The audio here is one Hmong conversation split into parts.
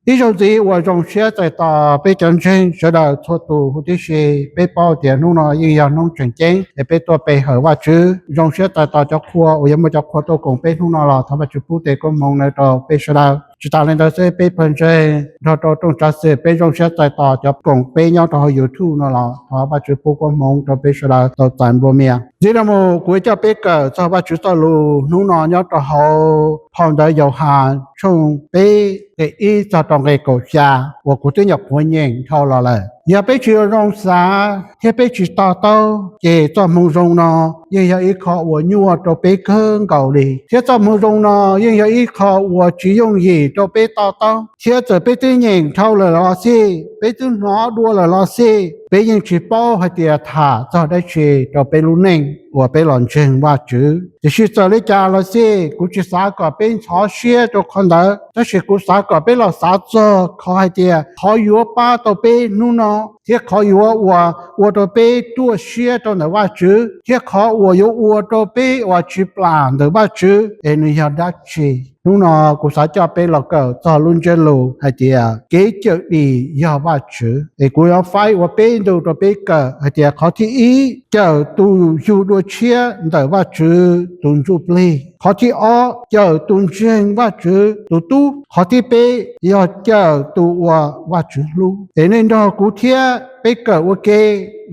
Ib zaug ntxiv uas zoo siab txais tos peb cov ntseeg sawv daws txhua tus huv tib si. Peb paub tias hnub no yeej yog hnub tseem ceeb es peb tuaj pe hawm Vajtswv. Zoo siab txais tos cov qhua uas yuav muaj cov qhua tuaj koom peb hnub no los thov Vajtswv pub tes koob hmoov no rau peb sawv daws. Tsis tas li ntawd xwb, peb pawg ntseeg nrog rau rooj tsav xwm peb zoo siab txais tos cov koom peb nyob rau hauv YouTube no los thov Vajtswv pub koob hmoov rau peb sawv daws tau txais nplua mias. Ntxiv no mus kuv yuav coj peb kawm txog Vajtswv txoj lus hnub no nyob rau hauv phau ntawv Yauhas tshooj peb nqe ib txog rau nqe kaum xya uas kuv twb nyuam qhuav nyeem dhau los lawm. Yog peb tsis zoo xav thiab peb tsis to taub ces txoj hmoo zoo no yeej yog ib qho uas nyuaj rau peb kawg nkaus li, thiab txoj hmoo zoo no yeej yog ib qho uas tsis yooj yim rau peb to taub. Thiab txawm peb twb nyeem dhau lawm los xij, peb twb hnov dua lawm los xij, peb yeej tsis paub hais tias tham txog dab tsi rau peb lub neej uas peb los ntseeg Vajtswv. Tiam sis txawm li cas los xij, kuv tsis xav kom peb ntxhov siab rau qhov ntawd, tab sis kuv xav kom peb los xav txog qhov hais tias qhov yuav pab tau peb hnub no thiab qhov yuav ua, ua rau peb ruaj siab rau ntawm Vajtswv thiab qhov uas yuav ua rau peb uas tsis plam ntawm Vajtswv es nws yog dab tsi. Hnub no kuv xav coj peb los kawm txog lub ntsiab lus hais tias kev cawm dim yog Vajtswv, es kuv yuav faib ua peb ntu rau peb kawm hais tias qhov thib ib, cawm tus yug dua tshiab ntawm Vajtswv tus ntsuj plig. Qhov thib ob, cawm tus ntseeg Vajtswv tus tub. Qhov thib peb, yog cawm tus uas Vajtswv hlub. Es nej nrog kuv thiab peb kawm ua ke,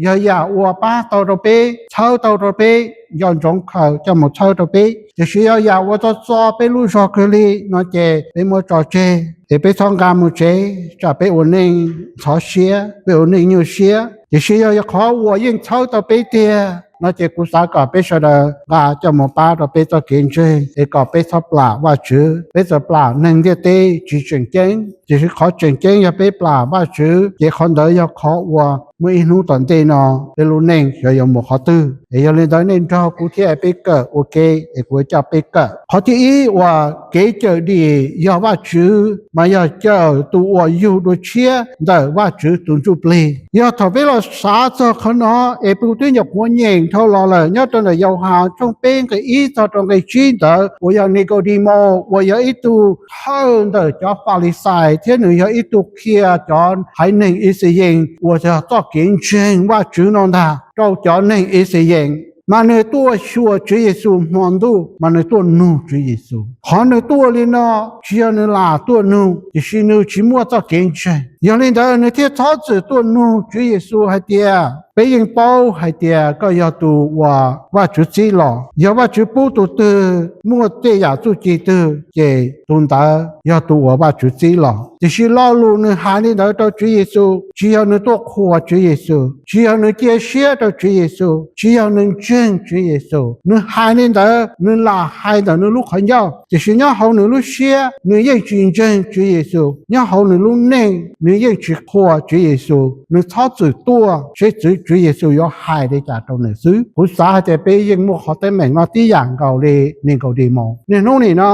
yog yam uas pab tau rau peb, txhawb tau rau peb, nco ntsoov khaws coj mus txhawb rau peb. Tiam sis yog yam uas txo txo peb lub zog kawg li no ces peb muab tso tseg es peb txhob nqa mus tsev, tsam peb ua neej ntxhov siab, peb ua neej nyuaj siab. Tiam sis yog qhov uas yeej txhawb tau peb tiag no ces kuv xav kom peb sawv daws nqa coj mus pab rau peb txoj kev ntseeg es kom peb txhob plam Vajtswv. Peb txawm plam neeg ntiaj teb tsis tseem ceeb, tiam sis qhov tseem ceeb yog peb plam Vajtswv, ces qhov ntawd yog qhov uas muaj ib hnub tom ntej no peb lub neej xyov yuav mus qhov twg. Es yog li ntawd nej nrog kuv thiab peb kawm ua ke es kuv yuav coj peb kawm. Qhov thib ib uas kev cawm dim yog Vajtswv, mas yog cawm tus uas yug dua tshiab ntawm Vajtswv tus ntsuj plig. Yog thaum peb los xav txog qhov no, es kuv twb nyuam qhuav nyeem dhau los lawm nyob rau ntawm Yauhas tshooj peb nqe ib txog rau nqe tsib ntawd uas yog Nikaudimos uas yog ib tug thawj ntawm cov Falixais thiab nws yog ib tug qhia cov haiv neeg Ixayees uas yog txoj kev ntseeg Vajtswv no ntag rau cov neeg Ixayees. Mas nws tuaj xyuas Tswv Yexus hmo ntuj, mas nws tuaj nug Tswv Yexus. Qhov nws tuaj li no tsis yog nws lam tuaj nug, tiam sis nws tsis muaj txoj kev ntseeg. Yog li ntawd nws thiaj txhob txwm tuaj nug Tswv Yexus hais tias, peb yeej paub hais tias koj yog tus uas Vajtswv txib los. Yog Vajtswv pub tus twg muaj tej yam txuj ci twg, ces tus ntawd yog tus uas Vajtswv txib los. Tiam sis lo lus nws hais li ntawd rau Tswv Yexus, tsis yog nws tuaj qhuas Tswv Yexus, tsis yog nws cia siab rau Tswv Yexus, tsis yog nws ntseeg Tswv Yexus. Nws hais li ntawd, nws lam hais ntawm nws lub qhov ncauj, tiam sis nyob hauv nws lub siab nws yeej tsis ntseeg Tswv Yexus. Nyob hauv nws lub neej nws yeej tsis qhuas Tswv Yexus. Nws txhob txwm tuaj seb Tswv Yexus yuav hais li cas rau nws xwb. Kuv xav hais tias peb yeej muaj qhov teeb meem no tib yam nkaus li Nikaudimos. Niaj hnub nim no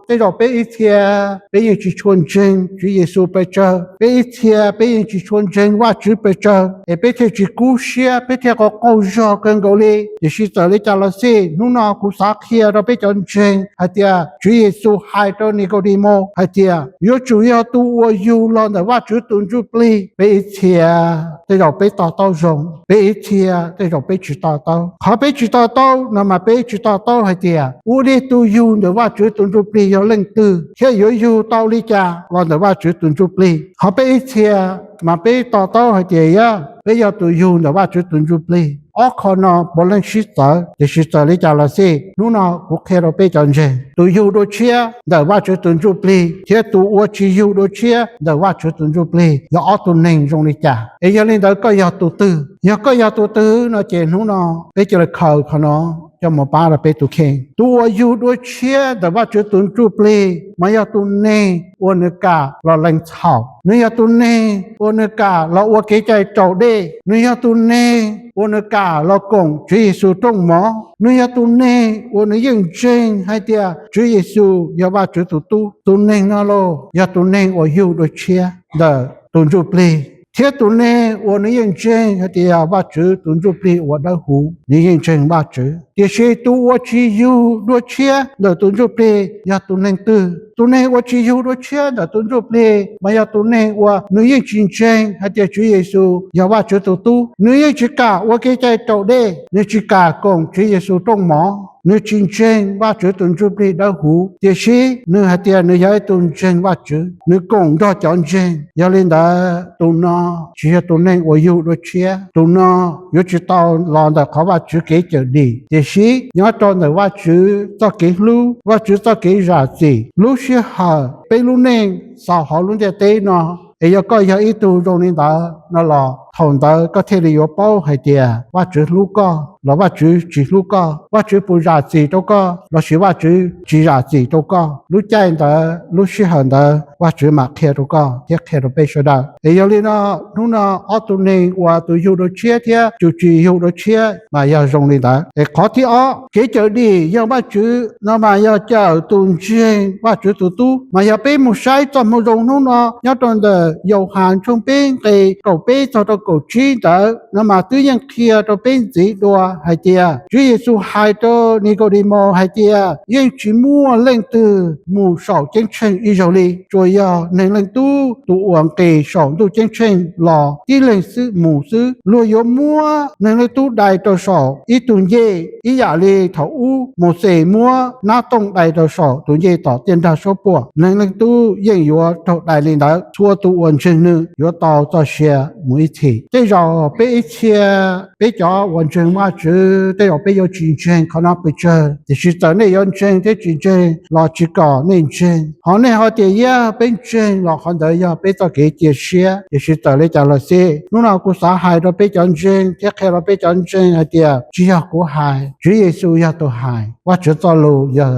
tej zaum peb ib txhia peb yeej tsis tshua ntseeg Tswv Yexus pes tsawg, peb ib txhia peb yeej tsis tshua ntseeg Vajtswv pes tsawg, es peb thiaj tsis kub siab, peb thiaj qaug qaug zog kawg nkaus li. Tiam sis txawm li cas los xij, hnub no kuv xav qhia rau peb cov ntseeg hais tias Tswv Yexus hais rau Nikaudimos hais tias yuav tsum yog tus uas yug los ntawm Vajtswv tus ntsuj plig. Peb ib txhia tej zaum peb to taub zoo, peb ib txhia tej zaum peb tsis to taub. Qhov peb tsis to taub no mas peb tsis to taub hais tias ua li tus yug ntawm Vajtswv tus ntsuj plig yog leej twg thiab yuav yug tau li cas los ntawm Vajtswv tus ntsuj plig. Qhov peb ib txhia mas peb to taub hais tias yog peb yog tus yug ntawm Vajtswv tus ntsuj plig. Ob qho no puav leej sib txawv, tiam sis txawm li cas los xij, hnub no kuv qhia rau peb cov ntseeg, tus yug dua tshiab ntawm Vajtswv tus ntsuj plig thiab tus uas tsis yug dua tshiab ntawm Vajtswv tus ntsuj plig yog ob tug neeg zoo li cas. Es yog li ntawd koj yog tus twg? Yog koj yog tus twg no ces hnub no peb cia li khaws qhov no coj mus pab rau peb tus kheej. Tus uas yug dua tshiab ntawm Vajtswv tus ntsuj plig mas yog tus neeg uas nws kam los lees txhaum, nws yog tus neeg uas nws kam los ua kev cai raus dej, nws yog tus neeg uas nws kam los koom Tswv Yexus rooj mov, nws yog tus neeg uas nws yeej ntseeg hais tias Tswv Yexus yog Vajtswv tus tub. Tus neeg no los yog tus neeg uas yug dua tshiab ntawm tus ntsuj plig, thiab tus neeg uas nws yeej ntseeg hais tias yog Vajtswv tus ntsuj plig uas dawb huv, nws yeej ntseeg Vajtswv. Tiam sis tus uas tsis yug dua tshiab ntawm tus ntsuj plig yog tus neeg twg? Tus neeg uas tsis yug dua tshiab ntawm tus ntsuj plig mas yog tus neeg uas nws yeej tsis ntseeg hais tias Tswv Yexus yog Vajtswv tus Tub. Nws yeej tsis kam ua kev cai raus dej, nws tsis kam koom Tswv Yexus rooj mov, nws tsis ntseeg Vajtswv tus ntsuj plig dawb huv, tiam sis nws hais tias nws yog ib tug ntseeg Vajtswv, nws koom nrog cov ntseeg. Yog li ntawd, tus no tsis yog tus neeg uas yug dua tshiab. Tus no yuav tsis tau los ntawm qhov Vajtswv kev cawm dim, tiam sis nyob rau ntawm Vajtswv txoj kev hlub, Vajtswv txoj kev zam txim. Lub sij hawm peb lub neej xaus hauv lub ntiaj teb no, es yog koj yog ib tug zoo li ntawd no los thaum ntawd koj thiaj li yuav paub hais tias Vajtswv hlub koj los Vajtswv tsis hlub koj, Vajtswv puas zam txim rau koj lossis Vajtswv tsis zam txim rau koj. Lub caij ntawd, lub sij hawm ntawd Vajtswv mam qhia rau koj thiab qhia rau peb sawv daws. Es yog li no, hnub no ob tug neeg uas tus yug dua tshiab thiab tus tsis yug dua tshiab mas yog zoo li ntawd. Es qhov thib ob, kev cawm dim yog Vajtswv no mas yog cawm tus ntseeg Vajtswv tus Tub. Mas yog peb mus saib txoj moo zoo hnub no nyob rau ntawm Yauhas tshooj peb nqe kaum peb txog rau kaum tsib ntawd no mas twb yeej qhia rau peb ntxiv dua hais tias Tswv Yexus hais rau Nikaudemus hais tias yeej tsis muaj leej twg mus saum ceeb tsheej ib zaug li, tsuas yog Neeg Leej Tub tus uas nqis saum ntuj ceeb tsheej los tib leeg xwb mus xwb. Luag yuav muab Neeg Leej Tub dai rau saum ib tug ncej ib yam li thaum ub Mauxes muab nab tooj dai rau saum tus ncej tom tiaj nrag suab puam. Neeg Leej Tub yeej yuav raug dai li ntawd. Txhua tus uas ntseeg nws yuav tau txoj sia mus ib txhis. Tej zaum peb ib txhia, peb cov uas ntseeg Vajtswv tej zaum peb yuav tsis ntseeg qhov no pes tsawg, tiam sis txawm nej yuav ntseeg thiab tsis ntseeg los tsis kom nej ntseeg. Ho nej ho tias yog peb ntseeg los qhov ntawd yog peb txoj kev cia siab. Tiam sis txawm li cas los xij, hnub no kuv xav hais rau peb cov ntseeg thiab qhia rau peb cov ntseeg hais tias tsis yog kuv hais, Tswv Yexus yog tus hais. Vajtswv txoj lus yog,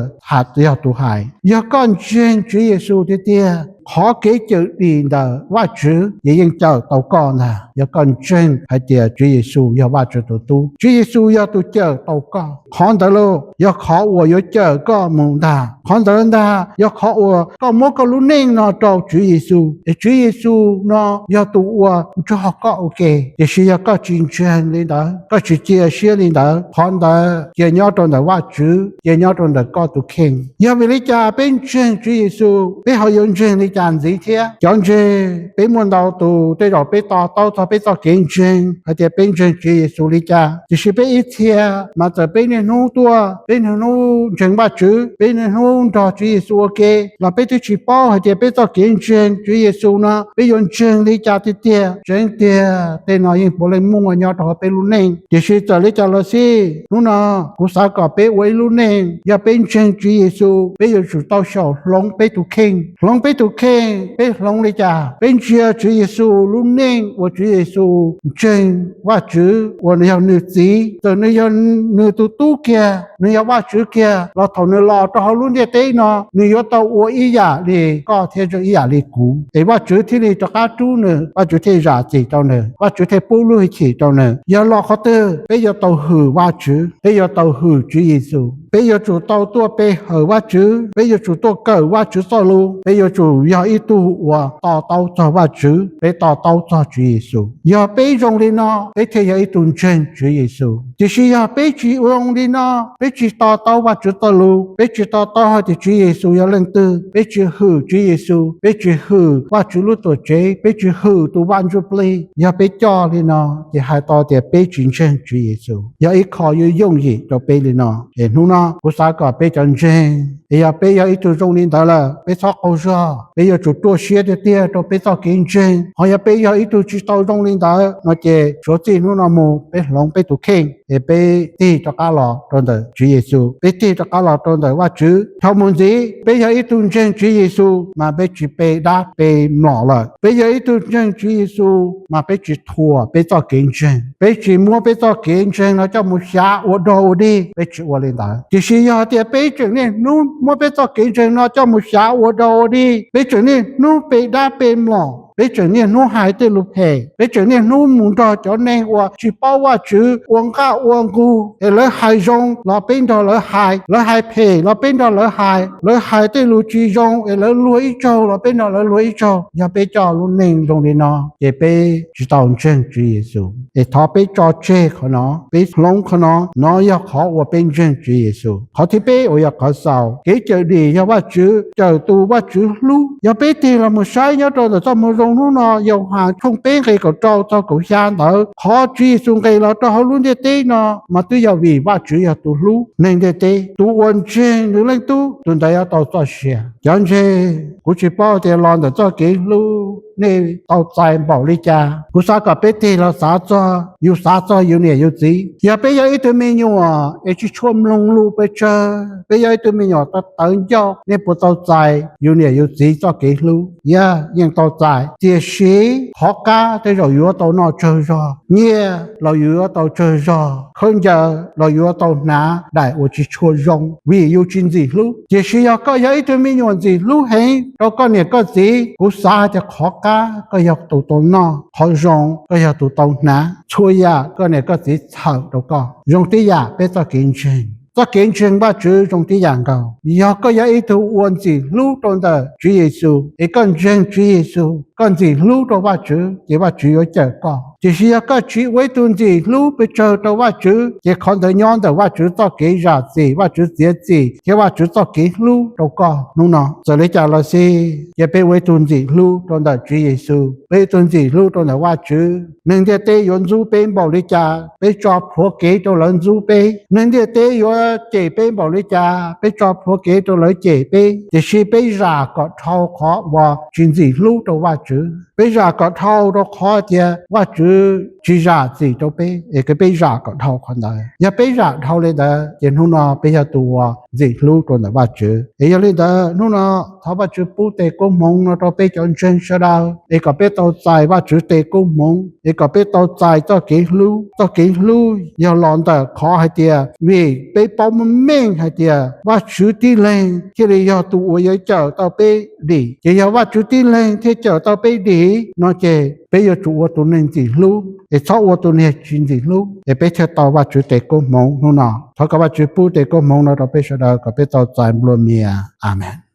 yog tus hais. Yog koj ntseeg Tswv Yexus tiag tiag, qhov kev cawm dim ntawm Vajtswv ces yeej cawm tau koj ntag. Yog koj ntseeg hais tias Tswv Yexus yog Vajtswv tus Tub, Tswv Yexus yog tus cawm tau koj, qhov ntawd los yog qhov uas yuav cawm koj mus ntag. Qhov ntawd ntag yog qhov uas koj muab koj lub neej no rau Tswv Yexus, es Tswv Yexus no yog tus uas nrog koj ua ke. Tiam sis yog koj tsis ntseeg li ntawd, koj tsis cia siab li ntawd, qhov ntawd cia nyob rau ntawm Vajtswv, cia nyob rau ntawm koj tus kheej. Yog vim li cas peb ntseeg Tswv Yexus, peb ho yuav ntseeg li cas ntxiv thiab? Cov ntseeg peb muaj ntau tus, tej zaum peb to taub txog peb txoj kev ntseeg hais tias peb ntseeg Tswv Yexus li cas. Tiam sis peb ib txhia mas txawm peb niaj hnub tuaj, peb niaj hnub ntseeg Vajtswv, peb niaj hnub nrog Tswv Yexus ua ke los peb twb tsis paub hais tias peb txoj kev ntseeg Tswv Yexus no peb yuav ntseeg li cas tiag tiag. Tseeb tiag tej no yeej puav leej muaj nyob rau hauv peb lub neej. Tiam sis txawm li cas los xij, hnub no kuv xav kom peb ua ib lub neej, yog peb ntseeg Tswv Yexus, peb yuav tsum tau xyaum hloov peb tus kheej. Hloov peb tus kheej, peb hloov li cas? Peb ntsia Tswv Yexus lub neej uas Tswv Yexus ntseeg Vajtswv uas nws yog nws txiv, txawm nws yog nws tus tub kiag, nws yog Vajtswv kiag los thaum nws los rau hauv lub ntiaj teb no nws yuav tau ua ib yam li koj thiab ib yam li kuv, es Vajtswv thiaj li rov qab rub nws, Vajtswv thiaj zam txim rau nws, Vajtswv thiaj pub lub hwj chim rau nws. Yog los qhov twg peb yuav tau hwm Vajtswv, peb yuav tau hwm Tswv Yexus, peb yuav tsum tau tuaj pe hawm Vajtswv, peb yuav tsum tuaj kawm Vajtswv txoj lus, peb yuav tsum yog ib tug uas to taub txog Vajtswv, peb to taub txog Tswv Yexus. Yog peb zoo li no peb thiaj yog ib tug ntseeg Tswv Yexus. Tiam sis yog peb tsis zoo li no, peb tsis to taub Vajtswv txoj lus, peb tsis to taub hais tias Tswv Yexus yog leej twg, peb tsis hwm Tswv Yexus, peb tsis hwm Vajtswv lub tuam tsev, peb tsis hwm tus Vaj Ntsuj Plig, yog peb coj li no ces hais tau tias peb tsis ntseeg Tswv Yexus. Yog ib qho yuav yooj yim rau peb li no. Es hnub no kuv xav kom peb cov ntseeg, es yog peb yog ib tug zoo li ntawd lawm, peb txhob qaug zog, peb yuav tsum ruaj siab tiag tiag rau peb txoj kev ntseeg. Ho yog peb yog ib tug tsis tau zoo li ntawd no ces suav txij hnub no mus peb hloov peb tus kheej es peb tig rov qab los rau ntawm Tswv Yexus, peb tig rov qab los rau ntawm Vajtswv. Dhau mus ntxiv, peb yog ib tug ntseeg Tswv Yexus mas peb tsis pe dab pe mlom lawm. Peb yog ib tug ntseeg Tswv Yexus mas peb tsis thuam peb txoj kev ntseeg, peb tsis muab peb txoj kev ntseeg no coj mus xyav ua dog ua dig, peb tsis ua li ntawd. Tiam sis yog tias peb tseem niaj hnub muab peb txoj kev ntseeg no coj mus xyav ua dog ua dig, peb tseem niaj hnub pe dab pe mlom, Peb tseem niaj hnub hais tej lus phem, peb tseem niaj hnub mus nrog cov neeg uas tsis paub Vajtswv ua nqaj ua nqug, es lawv hais zoo los peb nrog lawv hais, lawv hais phem los peb nrog lawv hais, lawv hais tej lus tsis zoo es lawv luag ib tsaug los peb nrog lawv luag ib tsaug. Yog peb coj lub neej zoo li no ces peb tsis tau ntseeg Tswv Yexus. Es thov peb tso tseg qhov no, peb hloov qhov no, nov yog qhov uas peb ntseeg Tswv Yexus. Qhov thib peb uas yog qhov xaus, kev cawm dim yog Vajtswv cawm tus Vajtswv hlub. Yog peb tig los mus saib nyob rau ntawm txoj moo zoo hnub no, Yauhas tshooj peb nqe kaum rau txog kaum xya ntawd, qhov Tswv Yexus nqis los rau hauv lub ntiaj teb no mas twb yog vim Vajtswv yog tus hlub neeg ntiaj teb. Tus uas ntseeg nws Leej Tub, tus ntawd yuav tau txoj sia. Cov ntseeg, kuv tsis paub tias los ntawm txoj kev hlub nej tau txais npaum li cas. Kuv xav kom peb tig los xav txog, yus xav txog yus niam yus txiv. Yog peb yog ib tug me nyuam es tsis tshua mloog lus pes tsawg, peb yog ib tug me nyuam tawv ncauj, nej puas tau txais yus niam yus txiv txoj kev hlub? Yog, yeej tau txais. Tiam sis qhov qab tej zaum yuav tau noj tsawg zog, nyiaj los yus yuav tau tsawg zog, khaub ncaws los yuav tau hnav daim uas tsis tshua zoo vim yus tsis ntxim hlub. Tiam sis yog koj yog ib tug me nyuam ntxim hlub heev rau koj niam koj txiv, kuv xav tias qhov qab koj yog tus tau noj, qhov zoo koj yog tus tau hnav, txhua yam koj niam koj txiv txhawm rau koj. Zoo tib yam peb txoj kev ntseeg, txoj kev ntseeg Vajtswv zoo tib yam nkaus. Yog koj yog ib tug uas ntxim hlub rau ntawm Tswv Yexus, es koj ntseeg Tswv Yexus, koj ntxim hlub rau Vajtswv, ces Vajtswv yuav cawm koj. Tiam sis yog koj tsis ua ib tug ntxim hlub pes tsawg rau Vajtswv, ces qhov ntawd nyob ntawm Vajtswv txoj kev zam txim, Vajtswv txiav txim thiab Vajtswv txoj kev hlub rau koj hnub no. Txawm li cas los xij, cia peb ua ib tug ntxim hlub rau ntawm Tswv Yexus, peb ua ib tug ntxim hlub rau ntawm Vajtswv. Neeg ntiaj teb yuav ntxub peb npaum li cas, peb tso plhuav kev rau lawv ntxub peb. Neeg ntiaj teb yuav cem peb npaum li cas, peb tso plhuav kev rau lawv cem peb. Tiam sis peb zam kom dhau qhov uas tsis ntxim hlub rau Vajtswv. Peb zam kom dhau rau qhov tias Vajtswv tsis zam txim rau peb, es kom peb zam kom dhau qhov ntawd. Yog peb zam dhau li ntawd, ces hnub no peb yog tus uas ntxim hlub rau ntawm Vajtswv. Es yog li ntawd, hnub no thov Vajtswv pub tes koob hmoov no rau peb cov ntseeg sawv daws, es kom peb tau txais Vajtswv tes koob hmoov, es kom peb tau txais txoj kev hlub. Txoj kev hlub yog los ntawm qhov hais tias vim peb paub meej hais tias Vajtswv tib leeg thiaj li yog tus uas yuav cawm tau peb dim. Ces yog Vajtswv tib leeg thiaj cawm tau peb dim no, ces peb yuav tsum ua tus neeg ntxim hlub, es txhob ua tus neeg tsis ntxim hlub, es peb thiaj tau Vajtswv tes koob hmoov hnub no. Thov kom Vajtswv pub tes koob hmoov no rau peb sawv daws kom peb tau txais nplua mias. Amees.